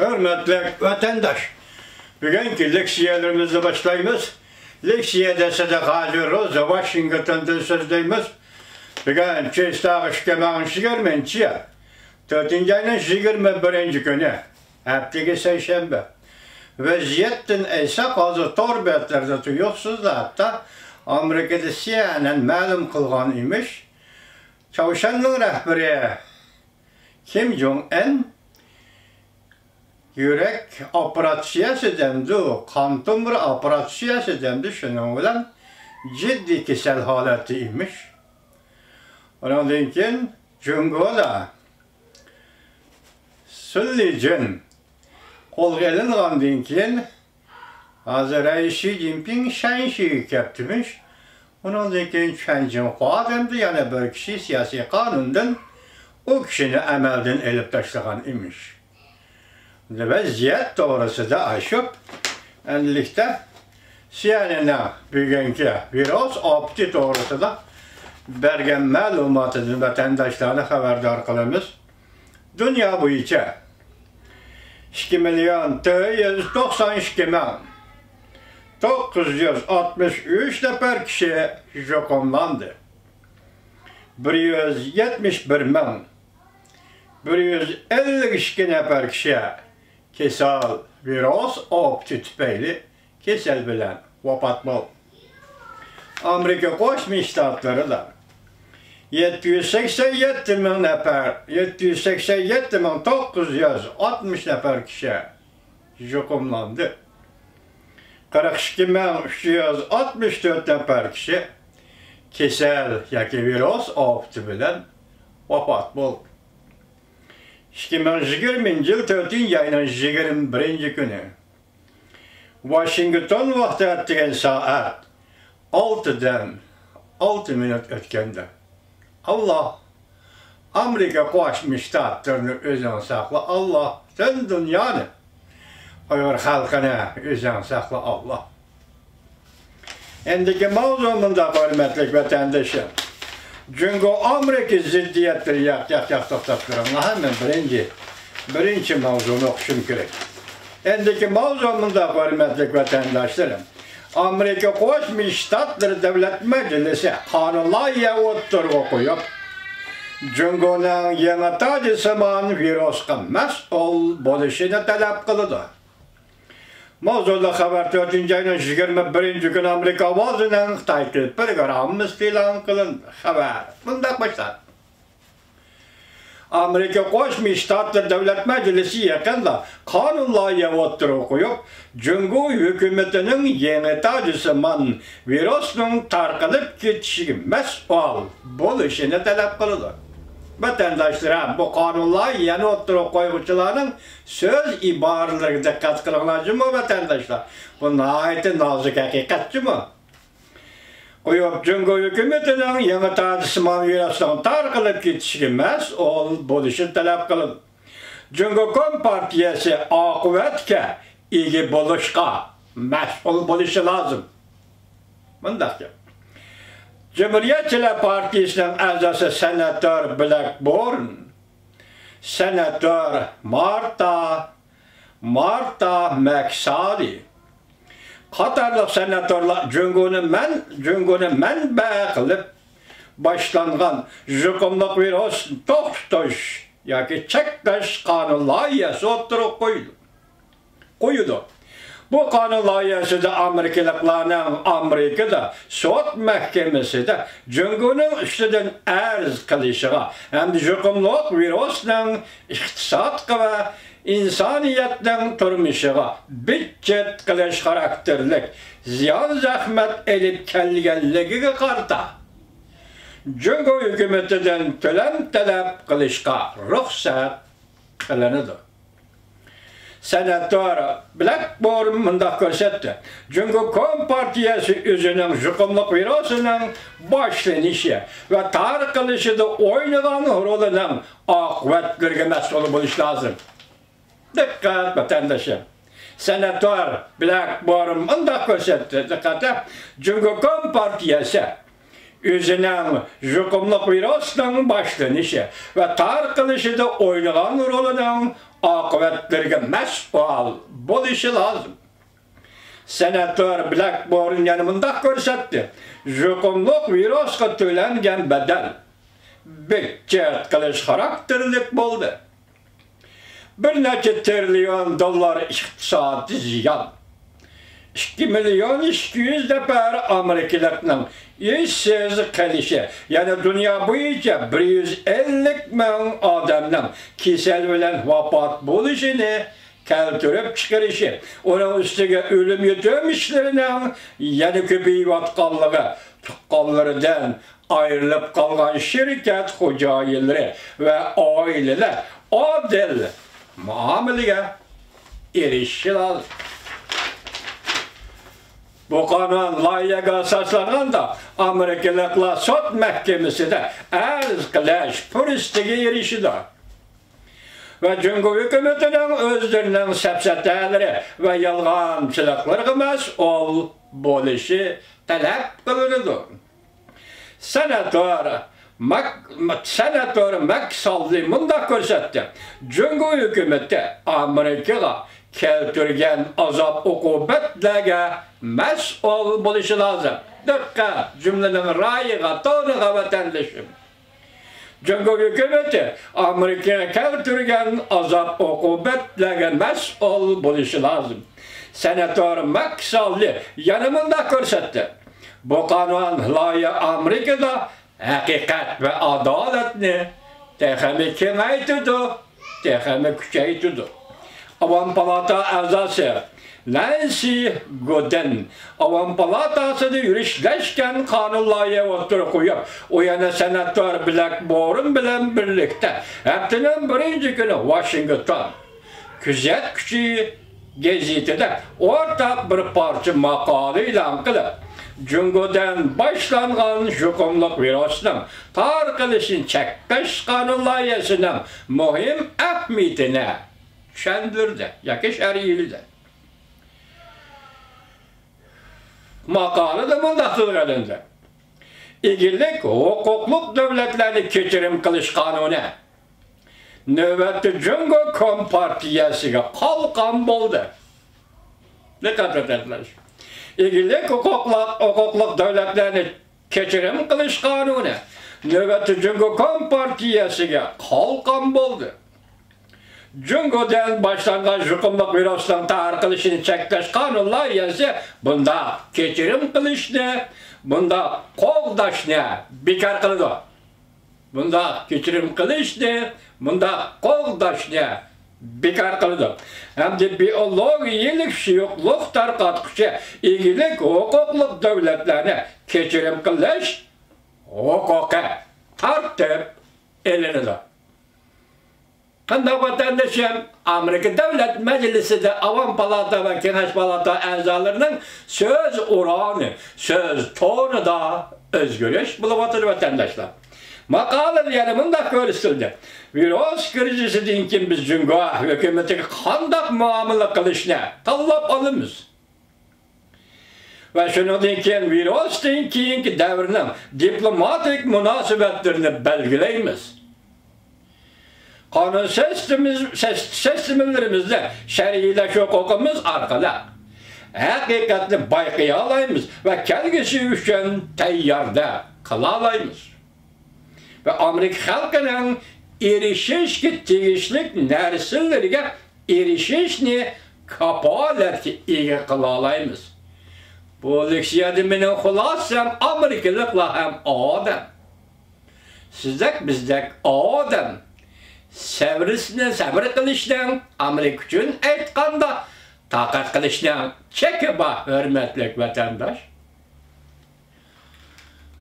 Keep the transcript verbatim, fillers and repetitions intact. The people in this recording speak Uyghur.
ھۆرمەتلىك ۋەتەنداش، بۈگۈنكى لېكسىيەلىرىمىزنى باشلايمىز. لېكسىيەدە سىزگە ھازىر روزا ۋاشىنگتوندىن سۆزلەيمىز. بۈگۈن چېستاغ ئىككى مىڭ يىگىرمىنچى يىل، تۆتىنچى ئاينىڭ يىگىرمە بىرىنچى كۈنى، ھەپتىگە سەيشەنبە. ۋەزىيەتتىن ئەيساق ھازىر تور بەتلىرىدە تۇيۇقسىزلا ھەتتا ئامېرىكىدا سى ئېن ئېن مەلۇم قىلغان ئىمىش، چاۋشيەننىڭ رەھبىرى كىم جوڭ ئەن يۈرەك ئوپېراتسىيەسى دەمدۇ، قان تومۇر ئوپېراتسىيەسى دەمدۇ، شۇنىڭ بىلەن جىددىي كېسەل ھالەتتە ئىمىش. ئۇنىڭدىن كېيىن جۇڭگودا سۈن لىجۈن قولغا ئېلىنغاندىن كېيىن، ھازىر رەئىس شى جىنپىڭ شەنشىگە كەپتىمىش. ئۇنىڭدىن كېيىن چۈەن جىڭخۇا دەمدۇ يەنە بىر كىشى سىياسىي قانۇندىن ئۇ كىشىنى ئەمەلدىن ئېلىپ تاشلىغان ئىمىش. ۋەزىيەت توغرىسىدا ئاشۇ ئەنلىكتە سى ئېن ئېننىڭ بۈگۈنكى ۋىرۇس ئاپىتى توغرىسىدا بەرگەن مەلۇماتىدىن ۋەتەنداشلارنى خەۋەردار قىلىمىز. دۇنيا بويىچە ئىككى مىليون تۆت يۈز توقسان ئىككى مىڭ توققۇز يۈز ئاتمىش ئۈچ نەپەر كىشى يۇقۇملاندى. بىر يۈز يەتمىش بىر مىڭ بىر يۈز ئەللىك ئىككى نەپەر كىشى كېسەل ۋىرۇس ئاپىتى تۈپەيلى كېسەل بىلەن ۋاپات بولدى. ئامېرىكا قوشما شتاتلىرىدا يەتتە يۈز سەكسەن يەتتە مىڭ نەپەر، يەتتە يۈز سەكسەن يەتتە مىڭ توققۇز يۈز ئاتمىش نەپەر كىشى يۇقۇملاندى. قىرىق ئىككى مىڭ ئۈچ يۈز ئاتمىش تۆت نەپەر كىشى كېسەل ياكى ۋىرۇس ئاپىتى بىلەن ۋاپات بولدى. ئىككى مىڭ يىگىرمىنچى يىل تۆتىنچى ئاينىڭ يىگىرمە بىرىنچى كۈنى، ۋاشىنگتون ۋاقتى ئەتىگەن سائەت ئالتىدىن ئالتە مىنۇت ئۆتكەندە، ئاللا، ئامېرىكا قوشما شتاتلىرىنى ئۆزۈڭ ساقلا، ئاللا، پۈتۈن دۇنيانى، ئۇيغۇر خەلقىنى ئۆزۈڭ ساقلا، ئاللا. ئەمدىكى ماۋزۇ مۇنداق، ھۆرمەتلىك ۋەتەندىشىم. جۇڭگو ئامېرىكا زىددىيەتلىرى، ياق، ياق، ياق، توختاپ تۇرۇڭلار. ھەممە بىرىنچى، بىرىنچى ماۋزۇنى ئوقۇشۇم كېرەك. ئەمدىكى ماۋزۇ مۇنداق، ھۆرمەتلىك ۋەتەنداشلىرىم. ئامېرىكا قوشما شتاتلىرى دۆلەت مەجلىسى قانۇن لايىھە ئوتتۇرىغا قويۇپ، جۇڭگونىڭ يېڭى تاجىسىمان ۋىرۇسقا مەسئۇل بولۇشىنى تەلەپ قىلىدۇ. ماۋزۇلۇق خەۋەر، تۆتىنچى ئاينىڭ يىگىرمە بىرىنچى كۈنى ئامېرىكا ئاۋازىنىڭ خىتاي تىل پروگراممىسىدا ئېلان قىلىندى. خەۋەر مۇنداق باشلاندى. ئامېرىكا قوشما شتاتلىرى دۆلەت مەجلىسى يېقىندا قانۇن لايىھە ئوتتۇرىغا قويۇپ، جۇڭگو ھۆكۈمىتىنىڭ يېڭى تاجىسىمان ۋىرۇسنىڭ تارقىلىپ كېتىشىگە مەسئۇل بولۇشىنى تەلەپ قىلىدۇ. ۋەتەنداشلىرىم، بۇ قانۇن لايىھەنى ئوتتۇرىغا قويغۇچىلارنىڭ سۆز ئىبارىلىرىگە دىققەت قىلىڭلار جۇمۇ، ۋەتەنداشلار. بۇ ناھايىتى نازۇك ھەقىقەت جۇمۇ. قويۇپ، جۇڭگو ھۆكۈمىتىنىڭ يېڭى تاجىسىمان ۋىرۇسنىڭ تارقىلىپ كېتىشىگە مەسئۇل بولۇشىنى تەلەپ قىلىدۇ. جۇڭگو كومپارتىيەسى ئاقىۋەتكە ئىگە بولۇشقا مەسئۇل بولۇشى لازىم. مۇنداق گەپ. جۇمھۇرىيەتچىلەر پارتىيىسىنىڭ ئەزاسى سېناتور بلەكبورن، سېناتور مارتا، مارتا مەكسالى قاتارلىق سېناتورلار جۇڭگونى مەن-، جۇڭگونى مەنبە قىلىپ باشلانغان يۇقۇملۇق ۋىرۇسنى توختىتىش ياكى چەكلەش قانۇن لايىھەسى ئوتتۇرىغا قويىدۇ. قويىدۇ. بۇ قانۇن لايىھەسىدە ئامېرىكىلىقلارنىڭ ئامېرىكىدا سوت مەھكىمىسىدە جۇڭگونىڭ ئۈستىدىن ئەرز قىلىشىغا ھەمدە يۇقۇملۇق ۋىرۇسنىڭ ئىقتىسادقا ۋە ئىنسانىيەتنىڭ تۇرمۇشىغا بىت-چىت قىلىش خاراكتېرلىك زىيان زەخمەت ئېلىپ كەلگەنلىكىگە قارىتا جۇڭگو ھۆكۈمىتىدىن تۆلەم تەلەپ قىلىشقا رۇخسەت قىلىنىدۇ. سېناتور بلەكبورن مۇنداق كۆرسەتتى: جۇڭگو كومپارتىيەسى ئۆزىنىڭ يۇقۇملۇق ۋىرۇسىنىڭ باشلىنىشى ۋە تارقىلىشىدا ئوينىغان رولىنىڭ ئاقىۋەتلىرىگە مەسئۇل بولۇشى لازىم. دىققەت، ۋەتەندىشىم! سېناتور بلەكبورن مۇنداق كۆرسەتتى، دىققەت! جۇڭگو كومپارتىيەسى ئۆزىنىڭ يۇقۇملۇق ۋىرۇسنىڭ باشلىنىشى ۋە تارقىلىشىدا ئوينىغان رولىنىڭ ئاقىۋەتلىرىگە مەسئۇل بولۇشى لازىم. سېناتور بلەكبورن يەنە مۇنداق كۆرسەتتى: يۇقۇملۇق ۋىرۇسقا تۆلەنگەن بەدەل بىدجېت قىلىش خاراكتېرلىك بولدى. بىر نەچچە تىرىليون دوللار ئىقتىسادىي زىيان، ئىككى مىليون ئىككى يۈز نەپەر ئامېرىكىلىقنىڭ ئىشسىز قېلىشى، يەنە دۇنيا بويىچە بىر يۈز ئەللىك مىڭ ئادەمنىڭ كېسەل بىلەن ۋاپات بولۇشىنى كەلتۈرۈپ چىقىرىشى، ئۇنىڭ ئۈستىگە ئۆلۈم يېتىم ئىشلىرىنىڭ يەنە كۆپىيىۋاتقانلىقى، تۇغقانلىرىدىن ئايرىلىپ قالغان شىركەت خوجايىنلىرى ۋە ئائىلىلەر ئادىل مۇئامىلىگە ئېرىشىشى لازىم. بۇ قانۇن لايىھەگە ئاساسلانغاندا، ئامېرىكىلىقلار سوت مەھكىمىسىدە ئەرز قىلىش پۇرسىتىگە ئېرىشىدۇ ۋە جۇڭگو ھۆكۈمىتىنىڭ ئۆزلىرىنىڭ سەپسەتەلىرى ۋە يالغانچىلىقلىرىغا مەسئۇل بولۇشى تەلەپ قىلىنىدۇ. سېناتور ماك-، سېناتور ماك ساللى مۇنداق كۆرسەتتى: جۇڭگو ھۆكۈمىتى ئامېرىكىغا كەلتۈرگەن ئازاب-ئوقۇبەتلەرگە مەسئۇل بولۇشى لازىم. دىققەت، جۈملىنىڭ رايىغا، تونىغا، ۋەتەندىشىم! جۇڭگو ھۆكۈمىتى ئامېرىكىغا كەلتۈرگەن ئازاب-ئوقۇبەتلەرگە مەسئۇل بولۇشى لازىم. سېناتور ماك ساللى يەنە مۇنداق كۆرسەتتى: بۇ قانۇن لايىھە ئامېرىكىدا ھەقىقەت ۋە ئادالەتنى تېخىمۇ كېڭەيتىدۇ، تېخىمۇ كۈچەيتىدۇ. ئاۋام پالاتا ئەزاسى نەنسى گودېن ئاۋام پالاتاسىدا يۈرۈشلەشكەن قانۇن لايىھە ئوتتۇرىغا قويۇپ، ئۇ يەنە سېناتور بلەكبورن بىلەن بىرلىكتە ھەپتىنىڭ بىرىنچى كۈنى ۋاشىنگتون كۆزەتكۈچى گېزىتىدە ئورتاق بىر پارچە ماقالە ئېلان قىلىپ، جۇڭگودىن باشلانغان يۇقۇملۇق ۋىرۇسنىڭ تارقىلىشىنى چەكلەش قانۇن لايىھەسىنىڭ مۇھىم ئەھمىيىتىنى چۈشەندۈردى ياكى شەرھلىدى. ماقالىدە مۇنداق تىلغا ئېلىندى: ئىگىلىك ھوقۇقلۇق دۆلەتلەرنى كەچۈرۈم قىلىش قانۇنى نۆۋەتتە جۇڭگو كومپارتىيەسىگە قالقان بولدى. دىققەت قىلىڭلار. ئىگىلىك ھوقۇقلۇق، ھوقۇقلۇق دۆلەتلەرنى كەچۈرۈم قىلىش قانۇنى نۆۋەتتە جۇڭگو كومپارتىيەسىگە قالقان بولدى. جۇڭگودىن باشلانغان يۇقۇملۇق ۋىرۇسنىڭ تارقىلىشىنى چەكلەش قانۇن لايىھەسى بۇنداق كەچۈرۈم قىلىشنى، بۇنداق قوغداشنى بىكار قىلىدۇ. بۇنداق كەچۈرۈم قىلىشنى، بۇنداق قوغداشنى بىكار قىلىدۇ ھەمدە بىئولوگىيەلىك سۇيۇقلۇق تارقاتقۇچى ئىگىلىك ھوقۇقلۇق دۆلەتلەرنى كەچۈرۈم قىلىش ھوقۇقى تارتىپ ئېلىنىدۇ. قانداق ۋەتەندىشىم، ئامېرىكا دۆلەت مەجلىسىدە ئاۋام پالاتا ۋە كېڭەش پالاتا ئەزالىرىنىڭ سۆز ئورنى، سۆز تونىدا ئۆزگىرىش بولۇۋاتىدۇ، ۋەتەنداشلار. ماقالىدە يەنە مۇنداق كۆرسىتىلدى: ۋىرۇس كىرىزىسىدىن كېيىن بىز جۇڭگو ھۆكۈمىتىگە قانداق مۇئامىلە قىلىشنى تاللاپ ئالىمىز. ۋە شۇنىڭدىن كېيىن ۋىرۇستىن كېيىنكى دەۋرنىڭ دىپلوماتىك مۇناسىۋەتلىرىنى بەلگىلەيمىز. قانۇن سىستېمىز-، سىس-، سىستېمىلىرىمىزنى شەرھلەش ھوقۇقىمىز ئارقىلىق ھەقىقەتنى بايقىيالايمىز ۋە كەلگۈسى ئۈچۈن تەييارلىق قىلالايمىز. ۋە ئامېرىكا خەلقىنىڭ ئېرىشىشكە تېگىشلىك نەرسىلىرىگە ئېرىشىشنى كاپالەتكە ئىگە قىلالايمىز. بۇ لېكسىيەدە مېنىڭ خۇلاسەم، ئامېرىكىلىقلار ھەم ئادەم. سىزدەك، بىزدەك ئادەم. سەۋرىسىنى سەۋر قىلىشنىڭ، ئامېرىكا ئۈچۈن ئېيتقاندا، تاقەت قىلىشنىڭ چېكى بار، ھۆرمەتلىك ۋەتەنداش.